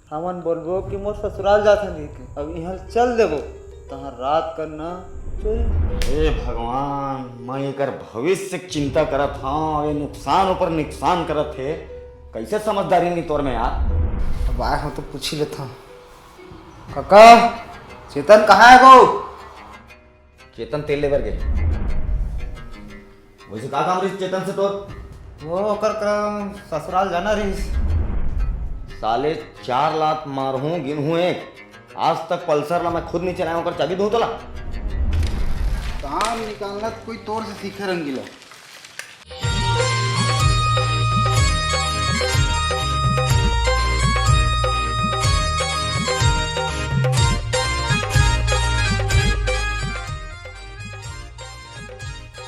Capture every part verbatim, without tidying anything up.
हमन बोलबो कि मोर ससुराल जाथन कहिके, अब इहाँ चल देबो, तहाँ रात करना चोरी। हे भगवान, मैं एकर भविष्य के चिंता करत हँव, ये नुकसान ऊपर नुकसान करत हे। कइसे समझदारी नइ तोर में यार? अब आय हँव तो पूछ ही लेथँव। काका, चेतन कहाँ हे गो? चेतन तेल ले बर गे। वइसे का काम रहिस चेतन से तोर? वो ओकर करा ससुराल जाना रहिस। साले, चार लात मारहूँ, गिनहूँ एक। आज तक पल्सर ला मैं खुद नइ चलाएँव, ओकर चाबी दूँ तोला? काम निकालना तो कोई तोर से सीखे रंगीला।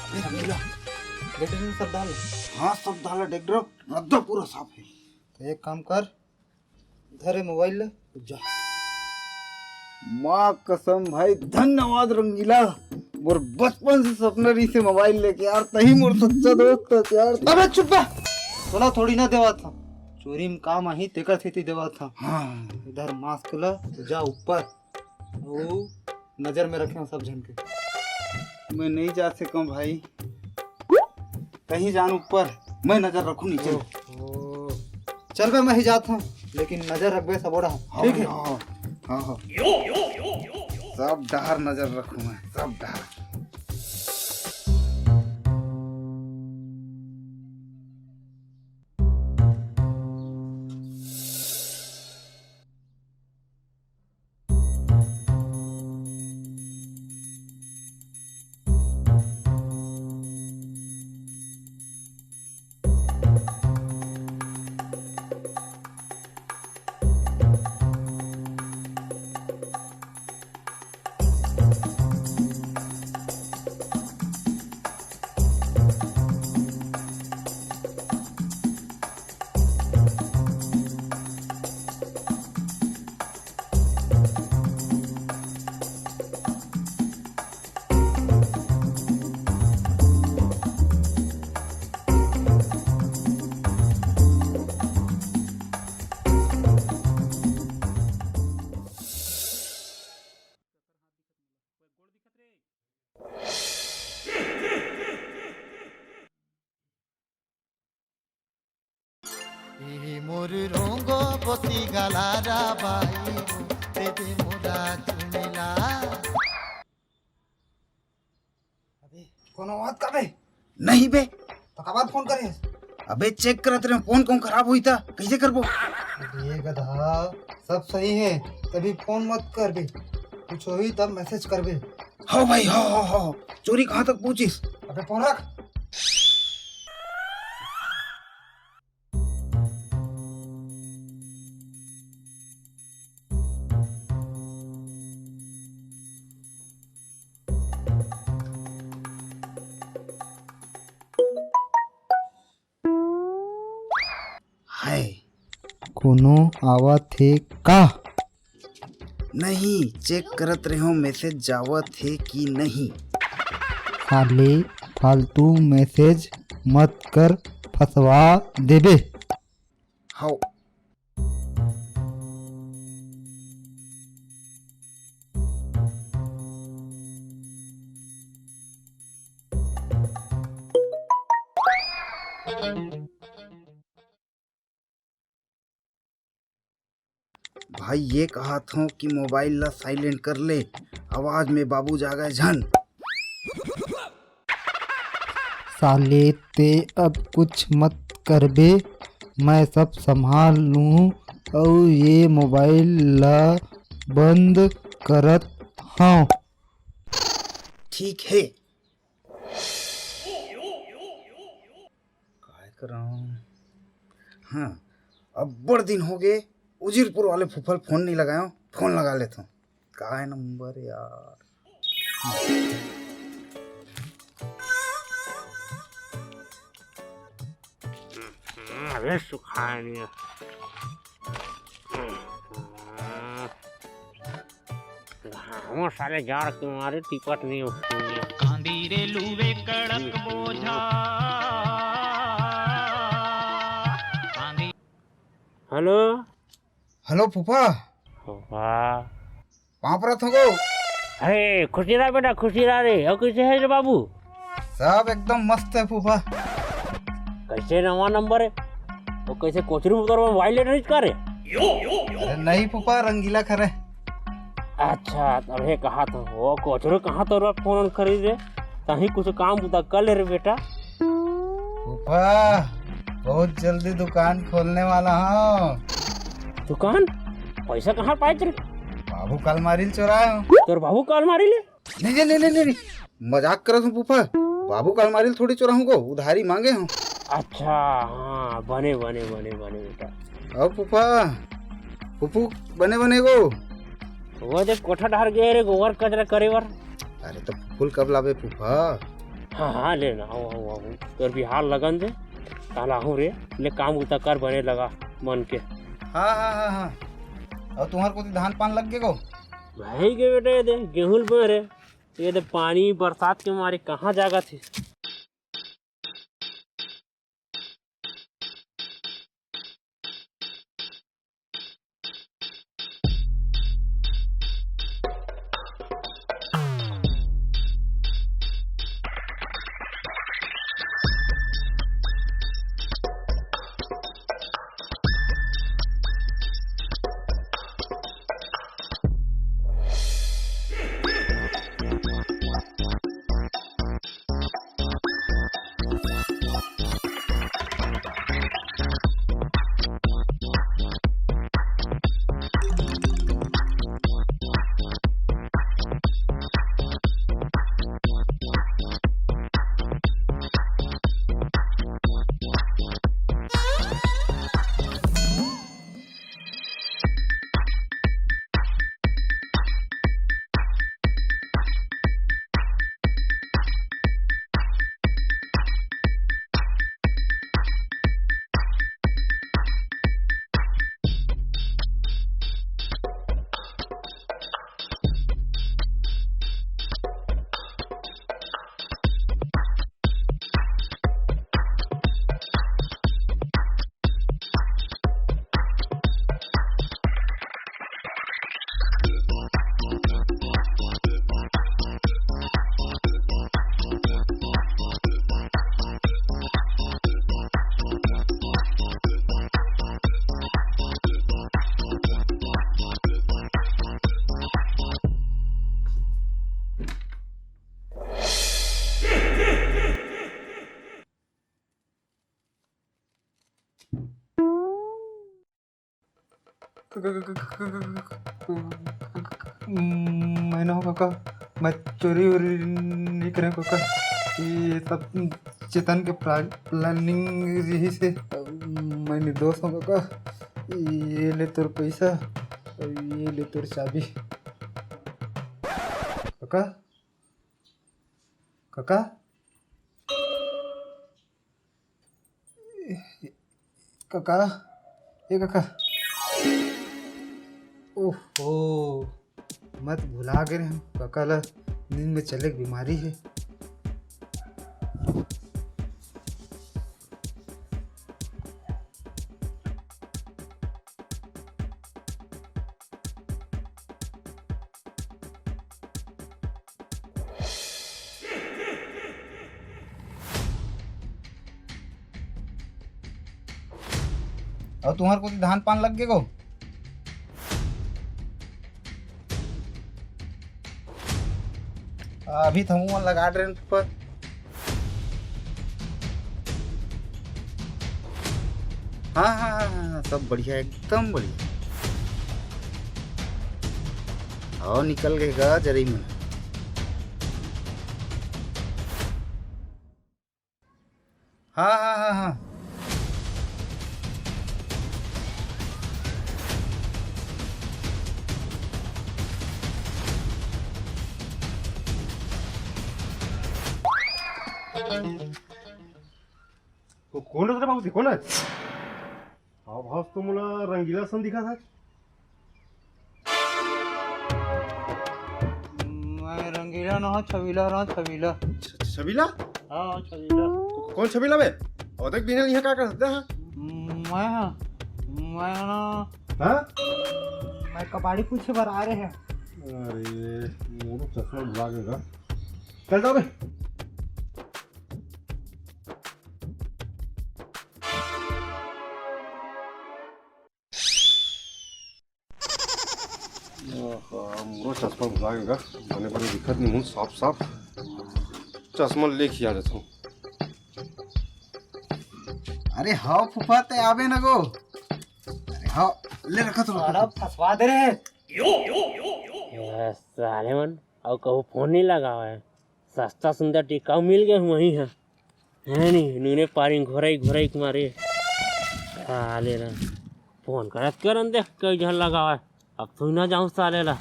अबे रंगीला, लेटरिन सब डाल। हाँ, सब डाला, देख रहा, रद्दा पूरा साफ है। तो एक काम कर, धरे मोबाइल ले, जा। माँ कसम भाई, धन्यवाद रंगीला, मोर बचपन से सपना रहिसे मोबाइल लेके यार, तहीं मोर सच्चा दोस्त हस यार। अबे चुप बे, तोला थोड़ी ना देवत हँव, चोरी में काम आही तेकर सेती देवत हँव। हाँ। इधर मास्क ला, जा ऊपर, अउ नजर में रखे हँव सब झन के। मैं नइ जा सकँव भाई, तहीं जान ऊपर, मैं नजर रखहूँ नीचे। ओहो। चल बे, मैं ही जात हँव, लेकिन नजर रखबे सबो डहर, हाँ, ठीक है? हाँ, हाँ, हाँ। सब डहर नजर रखहूँ मैं, सब डहर। ए मोर रोंगो बोती गलारा बाई, दे दे मोरा चुमेला। अबे, कोनो बात का बे? नहीं बे। तो काबर फोन करे हस? अबे, चेक करत रहे, फोन कहूँ खराब होई त कइसे करबो? अबे गधा, सब सही है, तभी फोन मत करबे, कुछ होई तब मैसेज करबे। हो भाई, हो, हो, हो। चोरी कहाँ तक पहुँचिस? अबे फोन रख। हाय। कोनो आवत हे का? नहीं, चेक करत रहेंव मैसेज जावत हे कि नहीं। साले, फालतू मैसेज मत कर, फंसवा देबे। हव। भाई, ये कहत हंव कि मोबाइल ला साइलेंट कर ले, आवाज में बाबू जागे झन। साले, ते अब कुछ मत करबे, मैं सब संभाल लूँ। अउ ये मोबाइल ला बंद करत हंव। ठीक हे। काय करंव? हाँ, अब्बड़ दिन होगे, उजिरपुर वाले फूफा ल फोन नइ लगाएंव, फोन लगा लेथंव। काय नंबर यार? हम्म, अबे सुखाय नइ हे। हम्म। घामो साले जाड़ के मारे टिपत नइ उठे। कांदी रे लुवे कड़क बोझा। कांदी। हेलो। हेलो फूफा। फूफा। पाँव परत हँव गो। अरे खुशी रहा बेटा, खुशी रहा रे। अउ कइसे हे रे बाबू? सब एकदम मस्त हे फूफा। कइसे नवा नंबर हे? अउ कइसे कोचरू म तोर मोबाइल ले रहिस का रे? अरे नहीं फूफा, रंगीला खरे। अच्छा, तभे कहाथँव, ओ कोचरू कहाँ तोर फोन करिस रे? तहीं कुछ काम बुता कर ले रे बेटा। फूफा, बहुत जल्दी दुकान खोलने वाला हँव। दुकान? पइसा कहाँ पाएच रे? बाबू का अलमारी ल चोराए हँव। तोर बाबू का अलमारी ले? नहीं, नहीं, नहीं, नहीं, नहीं। मजाक करत हँव फूफा। बाबू का अलमारी ल थोड़ी चोराहूँ गो, उधारी माँगे हँव। अच्छा, हाँ, बने, बने, बने, बने बेटा। अउ फूफा, फूफू बने, बने गो। ओ दे कोठा डहर गे रे गोबर कचरा करे बर। अरे त फूफू ल कब लाबे फूफा? हाँ, हाँ, ले ना, आव, आव, आव। तोर बिहाव लगन दे, काल आहूँ रे, ले काम बुता कर बने लगा मन के। हाँ, हाँ, हाँ, हाँ। अउ तुम्हर कोती धान पान लग गे गो? भई गे बेटा, ये दे, गेहूं ल बोए रे। ये दे, पानी बरसात के मारे कहाँ जागत हे। मैं ना हो काका, मैं चोरी वोरी नहीं करे काका। ये सब चेतन के प्ला-, प्लानिंग रहिस हे। मैं निर्दोष हूँ काका। ये ले तोर पैसा और ये ले तोर चाबी। काका, काका, काका, ए काका। ओहो, मैं तो भुला गे रहेंव, काका ला नींद में चले के बीमारी हे। अउ तुम्हर कोती धान पान लग गे गो? अभी तो हमू मन लगा डरेन पर। हाँ, हाँ, हाँ, हाँ, हाँ, सब बढ़िया, एकदम बढ़िया। अउ निकल गे गा जरई मन। हाँ, हाँ, हाँ, हाँ। वो कोन हरे बाबू जी, कोन हे? हाँ, भाव तो मोला रंगीला सन दिखा था। मैं रंगीला ना, छबीला रहा, छबीला। छ-, छबीला? हाँ, छबीला। को-, कोन छबीला बे? अउ देख बिना इहाँ का कर सकता है? मैं हाँ, मैं ना, हाँ? मैं कबाड़ी पूछे बर आ रहे हैं। अरे, मोरो चश्मा भुला गया। चल जाओ बे। ओहो, मोरो चश्मा भुला गया। बने बने दिखत नहीं हूँ, साफ साफ। चश्मा लेके आ जाता हूँ। अरे हाँ फूफा, ते आबे न गो। अरे हाँ, ले रखा तो। साला फंसवा दे रहे। ए, साले मन, अउ कहूँ फोन नहीं लगावा है। सस्ता सुंदर टिकाऊ मिल गए वहीं है। है नहीं, नूने पारी घोरई घोरई के मारे। साले ला फोन करत करन देख, कई झन लगावा है। अब तू ना जाऊँ साले ला।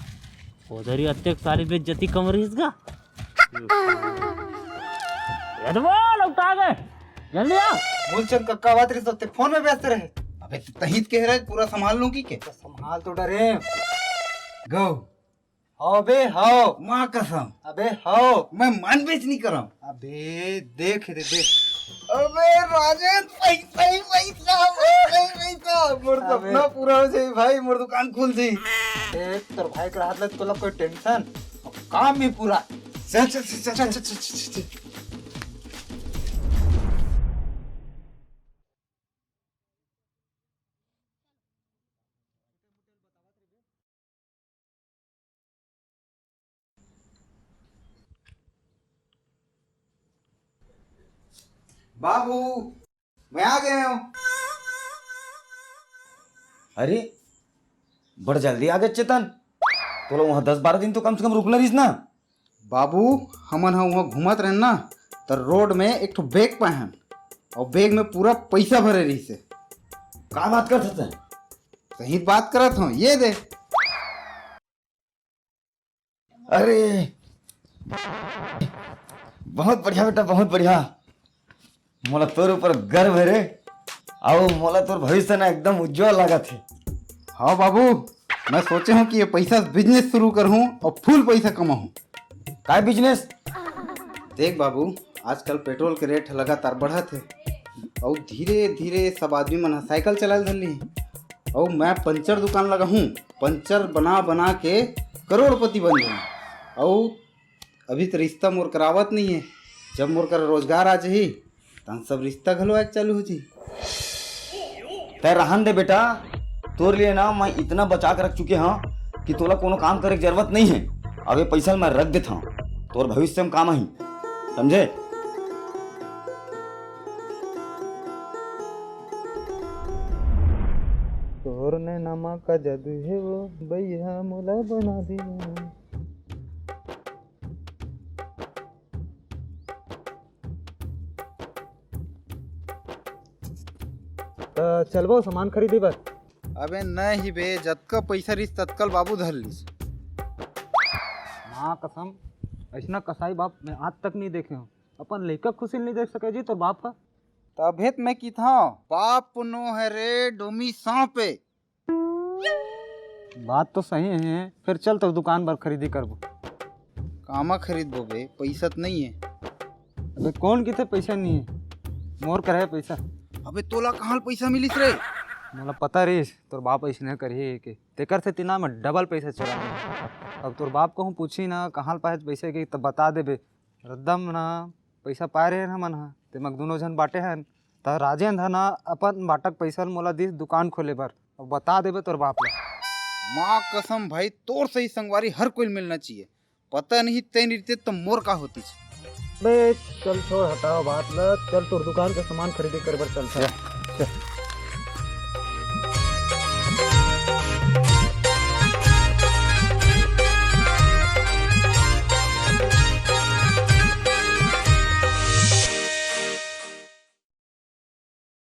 उधर ही अतेक साले बेइज्जती कम रहीस गा। ये तो बोल, लौटा गए। जल्दी आ। मूलचंद कक्का बात रही, सबते फोन में व्यस्त रहे। अबे तू तहित कह रहे, पूरा संभाल लूं कि के? तो संभाल तो डरे। गो। हाँ बे, हाँ। माँ कसम। अबे, हाँ। मैं मान बेच नहीं करम। अबे, देख रे, देख। अबे, राजेंद्र, पैसा ही पैसा, पैसा ही पैसा। मोर अबे। सपना पूरा हो जाई भाई, मोर दुकान खुल जाई। ए, तोर भाई के रहत ले तोला कोई टेंशन, काम भी पूरा। चल, चल, चल। बाबू, मैं आ गया हूँ। अरे, बड़ जल्दी आ गए चेतन। तोला वहाँ दस बारह दिन तो कम से कम रुकना रहीस ना। बाबू, हमन ह उहाँ घूमत रहेन ना, त रोड में एक ठो बैग पाएन, अउ बैग में पूरा पइसा भरे रहिस हे। का बात करत हस? सही बात करत हूँ, ये दे। अरे, बहुत बढ़िया बेटा, बहुत बढ़िया। मोला तोर ऊपर गर्व हे रे। अउ मोला तोर भविष्य ना एकदम उज्जवल लागत हे। हाँ बाबू, मैं सोचे हूँ कि ये पैसा से बिजनेस शुरू करहूँ अउ फुल पैसा कमाहूँ। काय बिजनेस? देख बाबू, आजकल पेट्रोल के रेट लगातार बढ़त हे अउ धीरे धीरे सब आदमी मन ह साइकिल चलाए धर ली। अउ मैं पंचर दुकान लगाहूँ, पंचर बना बना के करोड़पति बन जाऊँ। अउ अभी तो रिश्ता मोर करावत नहीं है, जब मोर कर रोजगार आ जाही, तहन सब रिश्ता घलो आए चालू हो जाही। तै रहन दे बेटा, तोर लिए ना मैं इतना बचा के रख चुके हूँ कि तोला कोनो काम करे के जरूरत नहीं है। अब ये पैसा ल मैं रख देता हूँ, तोर भविष्य में काम आही, समझे? तोर नैना मा का जादू हे वो, बइहा मोला बना दे। त चलबो सामान खरीदे बर? अबे नहीं बे, जतका पैसा रिस ततकल बाबू धर लिस। माँ कसम, ऐसना कसाई बाप मैं आज तक नहीं देखे हूँ। अपन लइका खुशी नहीं देख सके जी तोर बाप का। तभे त मैं किथाव, बाप नो है रे डोमी सांपे। बात तो सही है, फिर चल तो दुकान बर खरीदी करबो। कामा खरीदबो बे, पैसा त नहीं है। अबे कौन किथे पैसा नहीं है, मोर कर है पैसा। अबे तोला कहाँ ले पैसा मिलिस रे? मोला पता रहिस तोर बाप ऐसने करही के, तेकर से तिना में डबल पैसा चला। अब तोर बाप कहूँ पूछी ना कहाँ ले पाहे पैसा के, तब बता देबे। रद्दा म ना पैसा पाए रहे हमन ह, तेमा दोनों झन बांटे हन। त राजेंद्र ह ना अपन बाटक पैसा ल मोला दिस दुकान खोले बर। अब बता देबे तोर बाप ल। माँ कसम भाई, तोर सही संगवारी हर कोई ल मिलना चाहिए। पता नहीं तेन रीते तो मोर का होतीस। बे चल छोड़, हटाओ बात ल, चल तोर दुकान के सामान खरीदी करे बर चल।